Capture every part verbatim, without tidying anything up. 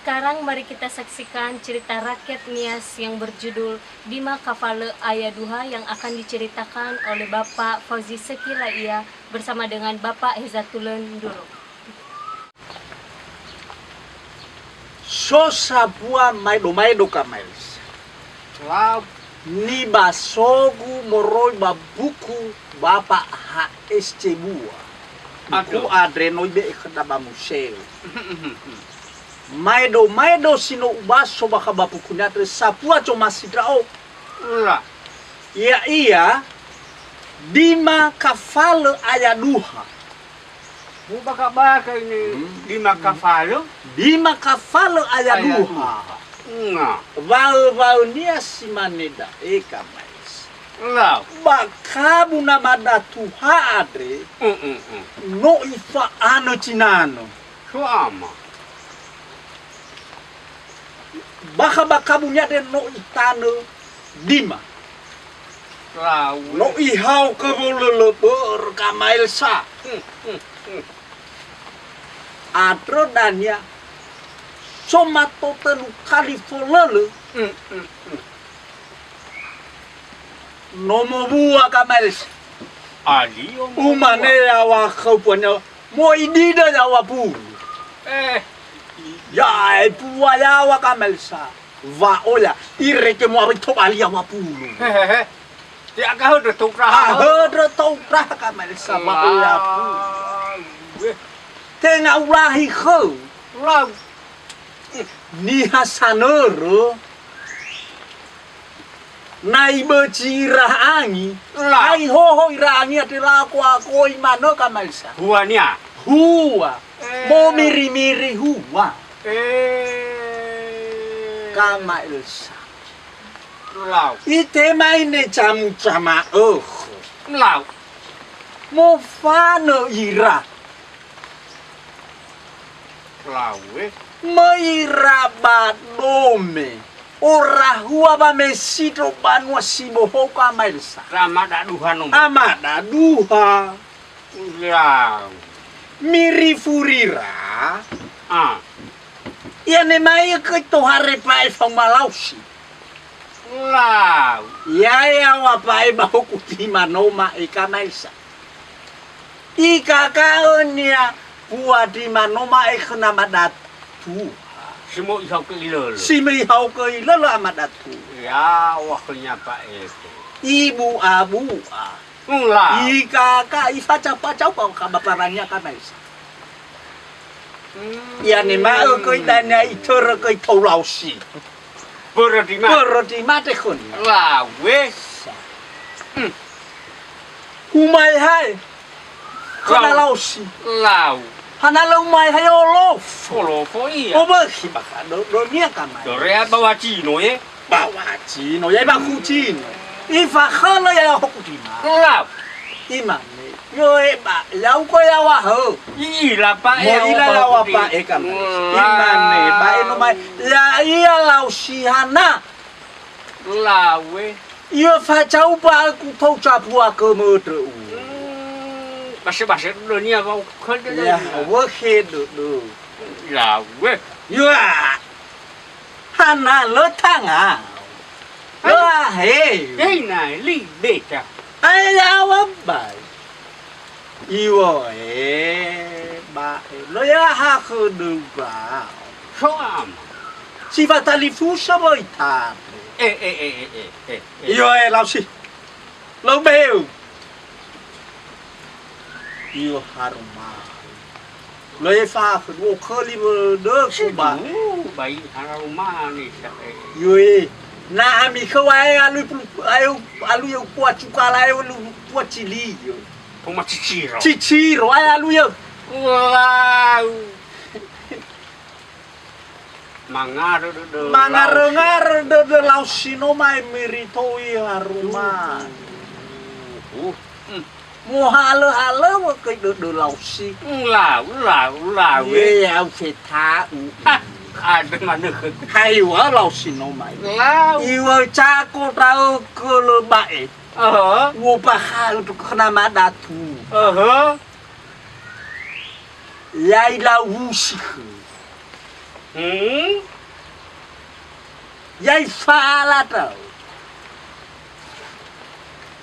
Sekarang mari kita saksikan cerita rakyat Nias yang berjudul Dima Kafalö Aya Duha yang akan diceritakan oleh Bapak Fauzi Sekilaia bersama dengan Bapak Heza Tulen Nduru. So sambua maedo-maedo Kamaelsa. Lau. Nibasogu moroi ba buku Bapak H S C bua. Buku Aduh. Andre no ibe'e khöda ba museu. Maedo-maedo si no ubaso bakha ba buku ni'andrö sambua zomasi ndra'o. Ula. Ya'ia, Dima Kafalö Aya Duha. Mubaka-baka ini. Hmm. Dima Kafalö? Dima Kafalö Aya Aya Duha. Duha. Nga. Waö-waönia si mane da'e Kamaelsa. Lau. Ba kabu namada tuha andre, Mm, mm, mm. No ifa'anö zinanö. So ama. Bakha ba kabu ni'andrö no itanö dima. Lau. No ihaogö wolölö börö Kamaelsa. Hmm, hmm, hmm. Andrö dania, so mato tölu kali folölö. Hmm, hmm, hmm. No mowua Kamaelsa. Alio mowua. Umane yaŵa khöu buania, mo'ididö yaŵa bulu. Eh. Ya'e bua yaŵa Kamaelsa. Wa'oya, irege mo'awai tobali yaŵa bulu. Hehehe. Te aga höndrö tou ndraha. Ahöndrö tou ndraha Kamaelsa, wa'oya bulu. Lau. Tenga ulahi khöu. Lau. Niha sanörö. Na ibözi ira angi, Lau. Na ihoho ira angi, andrö lakoakoi manö Kamaelsa. Huania. Hua. Eh. Momiri-miri hua. Eh. Kamaelsa. Lau. Itema ine zamu zama'ökhö. Lau. Mofanö ira. Lau, eh. Möi ira ba dome. Orahua wamesindro banua si bohou Kamaelsa. Amada duha no. Amada duha. Lau. Mirifurira. Ah. Ia ne mai göi tohare pa'e fauma Lausi. Lau. Ya'e yaŵa pa'e ba huku dima no ma'e Kamaelsa. Ikaka'önia bua dima no ma'e khö namada tuha. Si möi ihaogö ilölö. Si möi ihaogö ilölö amada tuha. Yaŵa khönia pa'e. Ibu'a-bu'a. Lau. Ikaka, ifaca-faca ba, ba parania Kamaelsa. Hmm. Ia ne ma'e göi dania itörö göi tou Lausi. Börö dima. Börö dima te khönia. Lau, eh. Hmm. Umaehae. Khöna Lau. Lausi. Lau. Hana lö umaehae olofo. Olofo, iya. Obökhi bakha dö-, dönia Kamaelsa. Dörea ba wazino, eh. Ba wazino, ya'e ba kuzino. Ifakhölö ya'e huku dima. Lau. Imane, "Yoe ba, ya'ugö yaŵa hö." I'ila pa'e. Mo'ila yaŵa pa'e Kamaelsa. Lau. Imane, ba'e no ma'e, "Ya'ia Lausi hana." Lau, eh. Ia facau ba'e ku tou zambua gömöndrö u. Hmm, base-base dönia wa'u khödö. Ya, wökhi dödö. Lau, eh. Ya. Hana lö tanga. Hai. Lö ahe. Hei, na, li, beta. Ai, yaŵa bai. Iŵa'ö, ba'e. Lö yaha khödöu ba. So ama. Si fatalifusö wöi tabe. Eh, eh, eh, eh, eh, eh, eh. Iŵa'ö, Lausi. Lö ubeu. Io haroma. Lö efakhö, duo khöli wödöku ba. Sedu, bai haroma ni sa'e. Io e. Na ami khöu ae alui pulu, ae alui eu pua cukala ae lu pua cili io. Puma ciciro. Ciciro ae alui eu. Wow. Mangarö dödö Mangarö-ngarö dödö Lausi no ma'e miri tou ia haroma. Uh, uh, hmm. Mohalö-halö wökhi dödö Lausi. Lau, lau, lau, eh. Ye, au feta'u. Ha, ada manö khö. Hai wa Lausi no ma'e. Lau. Iŵa'ö cako ndra'ugö lö ba'e. Aha. U'obakha'ö khö namada tu. Aha. Ya'e lau wusi khö. Hmm? Yai fala tau.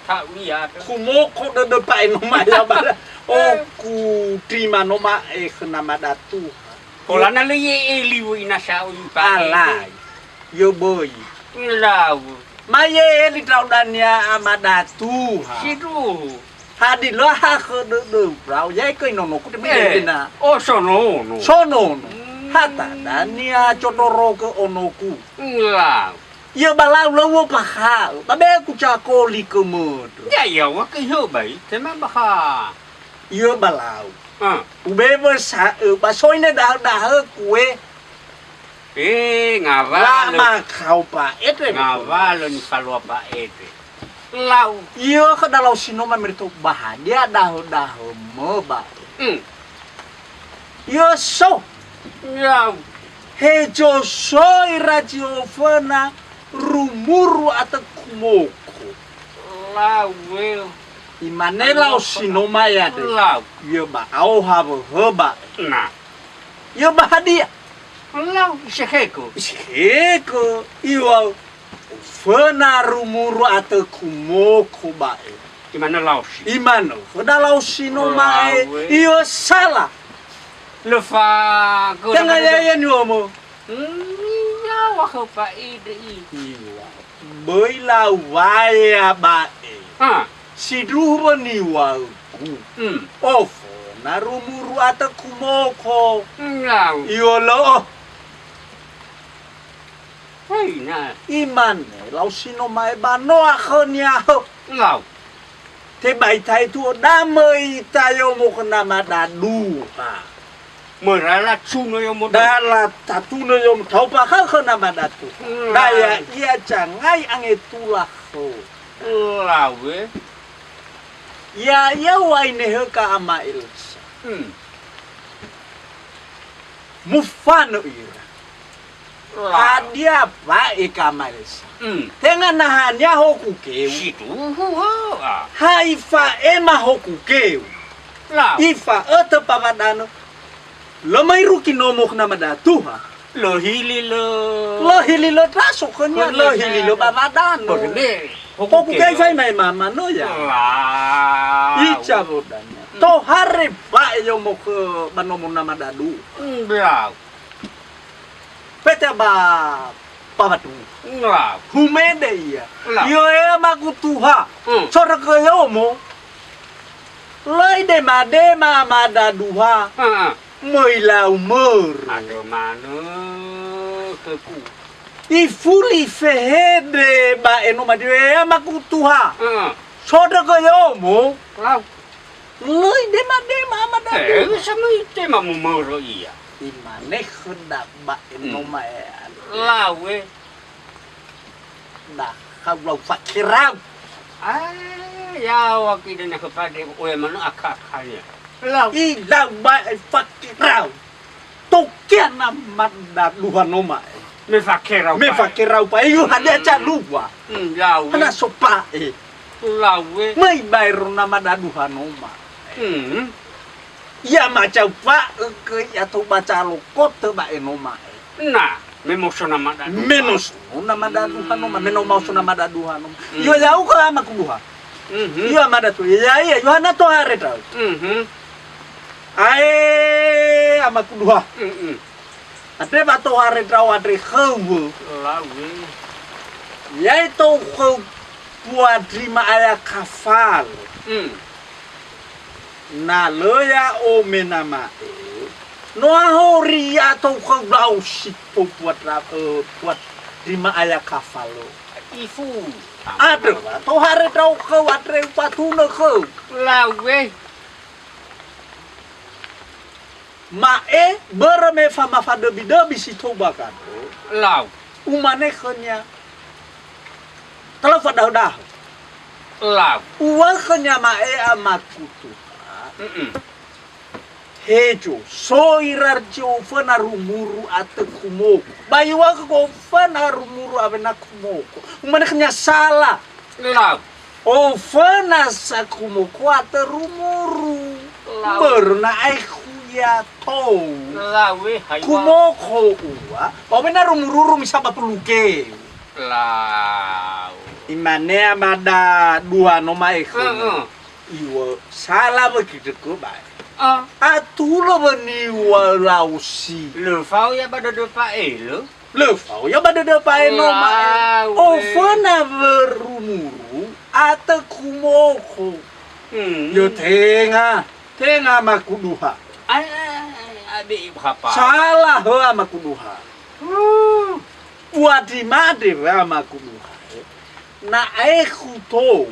Ta'u ia tau. Kumoko dödö pa'e no ma'e ya bala. O ku terima no ma'e khö Namada Tuha. Kolana lö i'e'e liwö ina sa'o i pa'e. Alai. Yo böi. Lau. Ma i'e'e li ndra'o dania Amada Tuha. Sindruhu. Hadi lö ha khö dödöu ndra'o, ya'e khö inonoku te Eh, mendena. O sonono. Sonono. Mm. Hata dania codorogö onoku. Lau. Ia ba lau lö u'opakha'ö, ba be ku cakoli kö mödrö. Ya, ya, wa kö ihö bai, tema ba ha. Ia ba lau. Ah. Ubewö sa'ö, ba soi ne dahö-dahö kue. Eh, ngawalö. Lama kau pa'ete. Ngawalö nifalua pa'ete. Lau. Ia khö dalau sinoma merito ba hadia dahö-dahö mö ba. Hmm. Ia so. Lau. Hezo soi razi oföna rumuru atö kumoko. Lau, weo. Imane lau sinoma ya de. Lau. Ia ba ao ha wöhö ba. Na. Ia ba hadia? Lau, isehekö. Isehekö. Iwa föna rumuru atö kumoko ba'e. Imanö laosi. Imanö, föna laosi no ma'e. Lawe. Iyo sala. Lö fa, Tenga ya'ia ni'omo. Hmm, ya, wa khö pa'ide i. Iwa. Böi lau waea ba'e. Ha. Sindruhu niŵa'ögu. Hmm. Oföna rumuru atö kumoko. Lau. Iolo. Hei, na. Imane lau sinoma e ba noa khönia hö. Lau. Tebai taetu'ö damöi ita yomo khö namada Duha. Möi ra latunö yomo dö. Da latatunö yomo taupa khö khö namada Duha. Lau. Da ya'ia zangai angetula khö. Lau, e. Ya'ia u'ainehöka Ama Elsa. Hmm. Mufanö ira. Lau. Hadia ba'e Ama Elsa? Mm. Tenga nahania hoku keu. Sindruhu, ha. Ha ifa'ema hoku keu. Lau. Ifa'ötö bawadanö. Lö möi irugi nomo khö namada Duha. Lö hili lö. Lö hili lö raso khönia, lö hili lö bawadanö. Böi ne, hoku keu. Hoku keu ifa'ema mama no ya. Lau. Ica wodania. Mm. Tohare ba'e yomo khö ba nomo namada Duha. Mm, lau. Pete ba, ba wadu. Lau. Humede ia. Lau. Iyo, e, amagu Tuha. Hmm. Sora ke yomo. Lö idema-dema amada Duha. Heeh. Möi lau mörö. Andrö manö khögu. Ifuli fehede ba enoma döi, e, amagu Tuha. Heeh. Sora ke yomo. Lau. Lö idema-dema amada Duha. Eh, bisa möi tema mumörö ia. Imane khöda ba enoma e. Lau, e. Da khau lau fakerau. Ah, ya, waktu dia nak kepada, oh, yang mana akak-akaknya. Lau. Ilau ba e fakerau. Tokea namada Duha no ma'e. Me fakerau. Me fakerau pa'e. Iyo, hadia calua. Hmm, lau. Hana so pa'e. Lau, e. Möi baero namada Duha no ma'e. Hmm. Ia macaufa'ö gö ia tou ba calokotö ba enoma e. Na, me moso namada Duha. Me no so namada Duha no ma'e. Me no moso namada Duha no ma'e. Hmm. Iyo, ya'ugö amagu Duha. Mhm. Iyo, amada Tuha. Ya'ia, Yohana tohare ndra'o. Mhm. Ae, amagu Duha. Mhm. Andre wa tohare ndra'o andre khöuwö. Lau, e. Ya'e tou khöu bua ndri ma'aya kafalo. Mm. Na lö ya'o me nama'e, no ahori ia tou khöu lau si tou bua ndra-, ö, bua ndri ma'aya kafalo. Ifu. Andrö wa tohare ndra'o khöu andre ufatunö khöu. Lau, e. Ma'e, börö me fa-, mafadöbi-döbi si tou ba gandrö. Lau. Umane khönia, "Talau fadahö-dahö." Lau. Uŵa'ö khönia ma'e amagu Tuha. Mm-mm. Hezo, soi razi oföna rumuru atö kumoko. Ba iŵa'ö khögu oföna rumuru awena kumoko. Umane khönia, "Sala." Lau. Oföna sa kumoko atö rumuru. Lau. Börö na aekhu ia tou. Lau, e, haiwa. Kumoko ua, ba awena rumuru-rumuru misa ba pulu keu. Lau. Imane amada dua no ma'e khöna. Heeh. Iŵa'ö sala wökhötö ba'e. Ah. Atulö wöniŵa'ö Laosi. Lö fao ia ba dödö pa'e lö? Lö fao ia ba dödö pa'e no ma'e. Lau, eh. Oföna wörumuru atö kumoko. Hmm. Yö tenga, tenga amaku duha. Ai, ai, ai, ai, abi hapa. Sala hö amaku duha. Huh. Uwati made wa amaku duha. Na aekhu tou,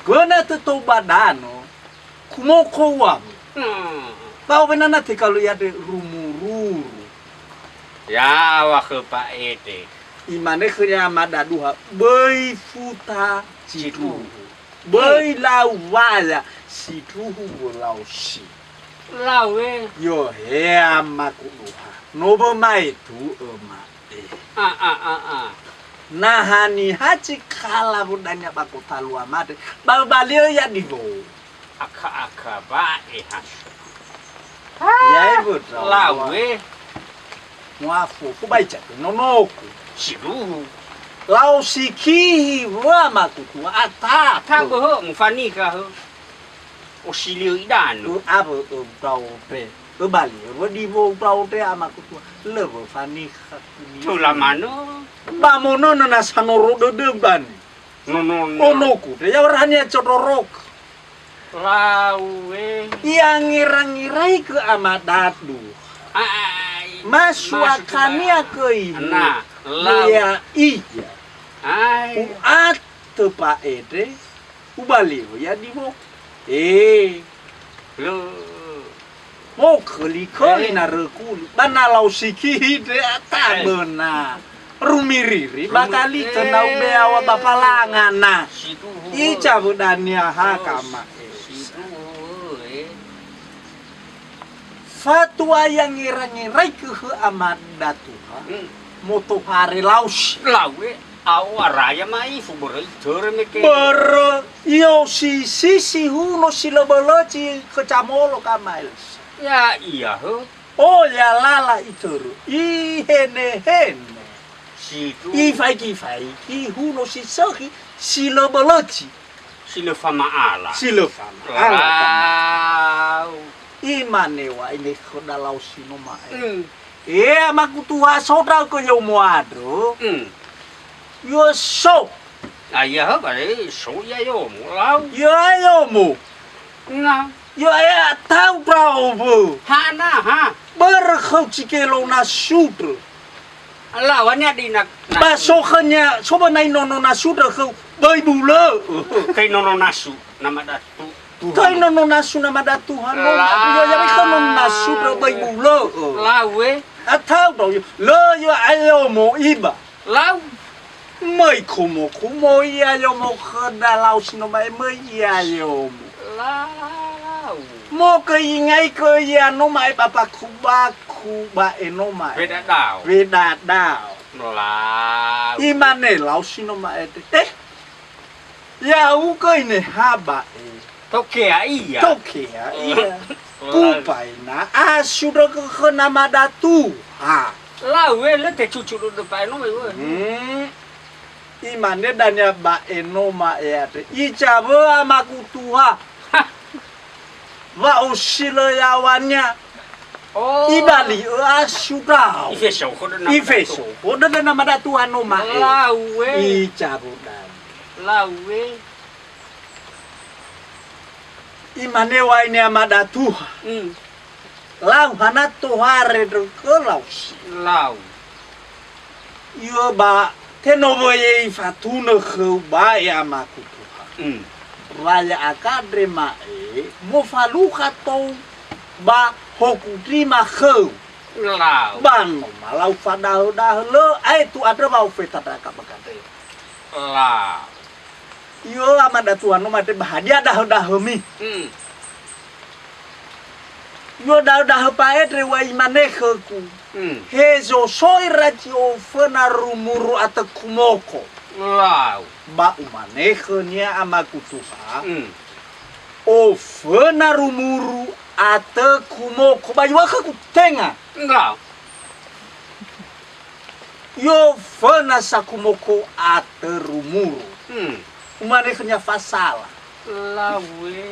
göna tötou ba danö, kumoko uŵa'ö. Hmm. Ba owena na tekalö iade rumururu. Yaŵa khö pa'ede. Imane khönia amada duha, böi futa zindruhu. Zindruhu. Böi lau waya zindruhu wö Laosi. Lau, eh. Yö he amaku duha. No wömaetu'ö ma'e. A, a, a, a. Na haniha zi kala wö dania ba gotalua made, ba bali'ö ia diwou. Akha-akha ba'e ha. Ya'e wö ndra'o. Lau, eh. Muafo, ku bai jate nonoku. Sindruhu. Laosi kihi wö amaku tua ata. Ata böhö, mufanikha hö. Osili'ö idanö. Ö, awö, ö, ndra'ote. Ö, bali'ö wö diwou ndra'ote amaku tua. Lö wö fanikha kunia. Töla manö. Ba monönö na sanoro dödö bani. No, no, no. Onoku te, ya orahania codorok. Lau, eh. Iyangerangeraigö amadadu. Ai, masuakania masuk ba-, göi. Na, lau. Ia iya. Ai. U'atö pa'ede, ubali'ö ia diwou. Eh. Lö. Mokhöli-khöli na rökuli. Ba na Laosi kihi dre ata böna. Rumiriri, ba kalitö na ubeaŵa ba palangana. Ica wö dania ha kama'e. Fatua iyangerangeraigö hö amada Tuha, motohare Laosi. Lau, eh. Ao araya ma'ifu börö itörö meke. Börö i'osisi si huno si lö bölözi khö Zamolo kamaelsa. Ya'ia hö. Oya lala itörö. Ihenehene. Situ. Ifaigi-faigi huno si sökhi si lö bölözi. Si lö fama'ala. Si lö fama'ala. Lau. Imane wa'ae ne khöda Laosi no ma'e. Mm. E, amaku Tuha, so ndra'ugö yomo andrö. Mm. Yö so. Aia hö, ba, e, so ia yomo, lau. Yö yomo. Na. Yö e atau ndra'o wö. Hana, ha. Börö khöu zi kelo na sundrö. Lau, ania dina, na. Ba so khönia, so ba na inono na sundrö khöu, böi bulö. Kai nono nasu, na madatu. Tuhan. Toi nono nasu na madatu ha no. Lah. Yo, ya, iko nono nasu ndra bai bulö. Lau, eh. Atau dong, yo. Lö, yo, ayo mo iba. Lau. Möi kumo, kumo ia yo mo khöda lau si no ma'e möi ia yo mo. Lau. Mo kö ingai kö ia no ma'e ba baku-baku ba e no ma'e. Weda dao. Weda dao. Lau. Imane lau si no ma'e te. Eh. Ya'ugö ine ha ba'e. Tokea ia. Tokea ia. Kubai na asu ndra khö nama datu. Ha. Lau, eh, lö tecucu dödö ba'e no, eh. Hmm. Imane dania ba'e no ma'e andre. Ica wö amaku tuha. Ha. Wa'osilö yaŵania. Oh. Ibali'ö asu ndrao. Ifesoko dödö nama datu. Ifesoko dödö nama datu ha no ma'e. Lau, eh. Ica wö dania. Lau, eh. Imane wa'ae nia madatuha. Mm. Lau hana tohare ndrökö lau si. Lau. Yö ba te no wöi ifatunö khöu ba'e amaku tuha. Mm. Wa ya'aga andre ma'e, mofalukha tou ba hoku ndrima khöu. Lau. Ba no malau fadahö-dahö lö aetu andrö wa ufeta ndra'aga ba gandrema. Lau. Yö, ama datuha no ma'e ba hadia dahö-dahömi? Hmm. Yö dahö-dahö pa'endre wa imane khöku. Hmm. Hezo soi razi oföna rumuru atö kumoko. Lau. Ba umane khönia amaku tuha. Hmm. Oföna rumuru atö kumoko. Ba yö khöku tenga. Enggak. Yo föna sa kumoko atö rumuru. Hmm. Umane khönia fasala. Lawe.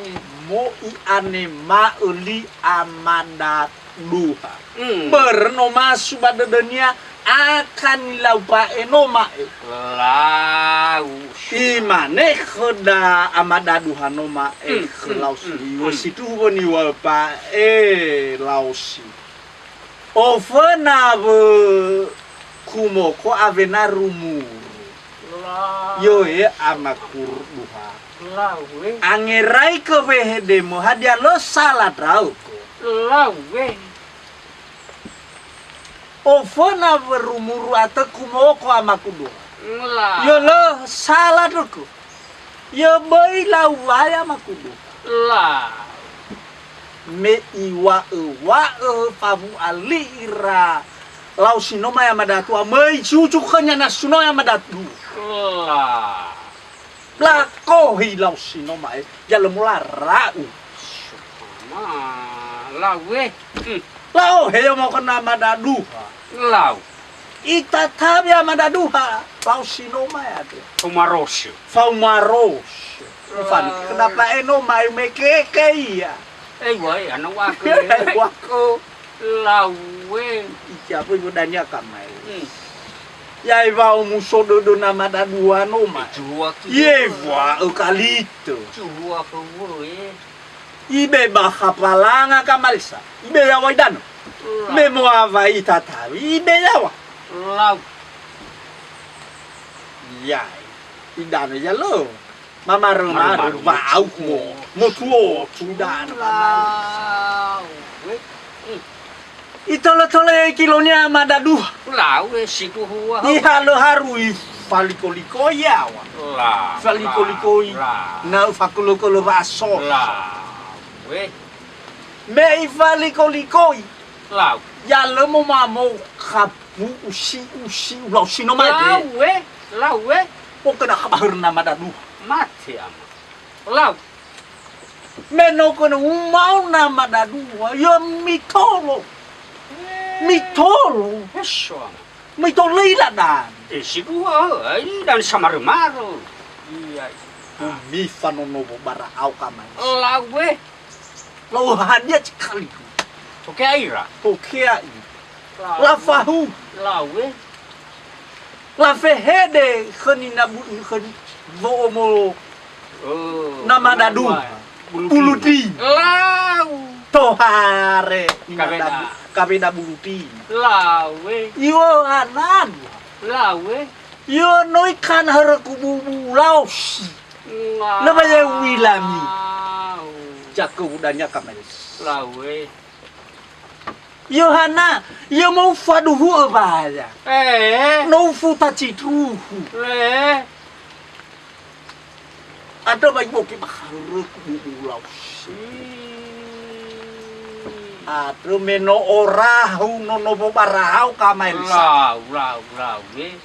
Mo i'anema'ö li amada duha. Hmm. Börö no masu ba dödönia, akha nilau pa'e no ma'e. Lau. Imane khöda amada duha no ma'e, hmm, khö, hmm, Laosi. Hmm, iwö, hmm, sindruhu wö niŵa'ö pa'e Laosi. Oföna wö kumoko awena rumuru. La. Yoe amakuru duha. Lawe. Angeraikö wehedemö, hadia lö sala ndra'ugö? Lawe. Oföna wö rumuru atö kumoko amakuru duha. La. Yo lö sala ndra'ugö. Yo böi lau waya amakuru duha. La. Me iŵa'ö-wa'ö fawu'a li ira Laosi no ma'e amada duha, möi zuzu khönia nasu no amada duha. La. Lakohi Laosi no ma'e, ya lö mola ra'u. Ma, lawe. Hmm. La'ohe yo moko na amada duha. Lau. Itatawi amada duha, Laosi no ma'e andre. Faumarosö. Faumarosö. Ufani, ah, kenapa eno mai mekeke ia? Eh, wai, ana wakö. Wakö. Lawe. Ija boy bodania kamai. Hmm. Ya iwao muso dödö na amada duha no ma. Jua ki. Ye wa kalito. Jua ke wo, eh. Ibe ba khapalanga kamalisa. Ibe yaŵa idanö. Lau. Me moaŵa itatawi, ibe yaŵa. Lau. Ya, idanö ya lö. Mamarö-marö, mamarö, wa'au mo, motuo, mo, motuo, tuda, na, lau. Itolö-tolö kilonia amada duha. Lau, eh, sindruhu wö. Ihalö harui faliko-likoi yaŵa. Lau, faliko-likoi, lau, lau. Na fakölö-kölö wa'aso. Lau, eh. Me ifaliko-likoi. Lau. Ya lö momamo kapu'u si'u-si'u Laosi no ma'e. Lau, eh. Lau, eh. Okö na khabahör na amada duha. Mate ama. Lau. Me no kö na umao na amada duha, ya mitolo. Eh. Mitolo. Eso ama. Mitolo ila dan. Eh, sindruhu, eh, dan samarö-marö. Iya. Umi fanonowo bara'ao kamai. Lau, eh. Lau hadia cikali. Tokea ira. Tokea ira. Lau. Lafahu. Lau, eh. Lafehede khöni na bu-, khöni wo'omo, oh, na amada duha. Bulu ti. Bulu ti. Lau. Tohare. Kaweda. Kaweda bulu ti. Lau, eh. Iŵa'ö anadu. Lau, eh. Yo no ikana höröku bubu Laosi. Lau. Laba ya uilami. Jakö udania kamai. Lau, eh. Yohana, ya mau faduhu'ö waya. Eh. No ufuta sindruhu. Eh. Andrö ba iboke ba höröku bubu Laosi. Hmm. Andrö me no orahu nonowo bara'ao kamai lisa. Lau, lau, lau, eh.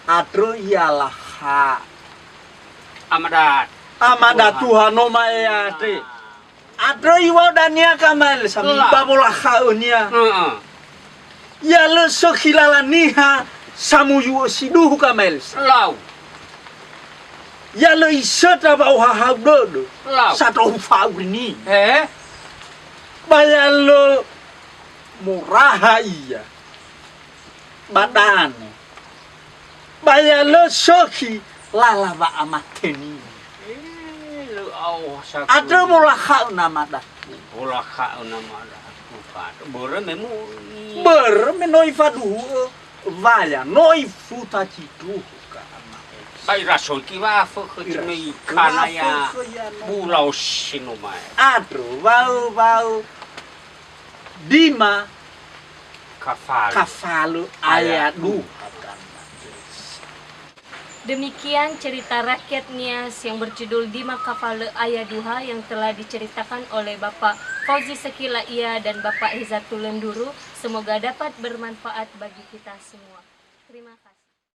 Andrö ialaha. Amada. Amada Tuhan. Tuhan no ma'e andre. Andrö iŵa'ö dania kamai lisa. Lau. Ba wolakha'önia. Heeh. Ya lö sökhi lala niha samuyu'ö sindruhu kamai lisa. Lau. Ya lö isöndra wa'ohahau dödö. Lau. Sandrohu fa'aurini. Eh? Ba ya lö moraha ia ba danö. Ba ya lö sökhi lala wa'amatenia. Eh, lö aosa. Andrö molakha'ö na amada. Molakha'ö na amada. Börö me möi. Börö me no ifaduhu'ö waya, no ifuta sindruhu kamai. Ba ira soi ki wafö khö, ira me ikana ya. Wafö khö ya no. Bu Laosi no ma'e. Andrö, wa'ö, wa'ö. Dima kafalö, kafalö aya, aya duha. Demikian cerita rakyat Nias yang berjudul Dima Kafalö Aya Duha yang telah diceritakan oleh Bapak Fauzi Sekilaia dan Bapak Heza Tulenduru. Semoga dapat bermanfaat bagi kita semua. Terima kasih.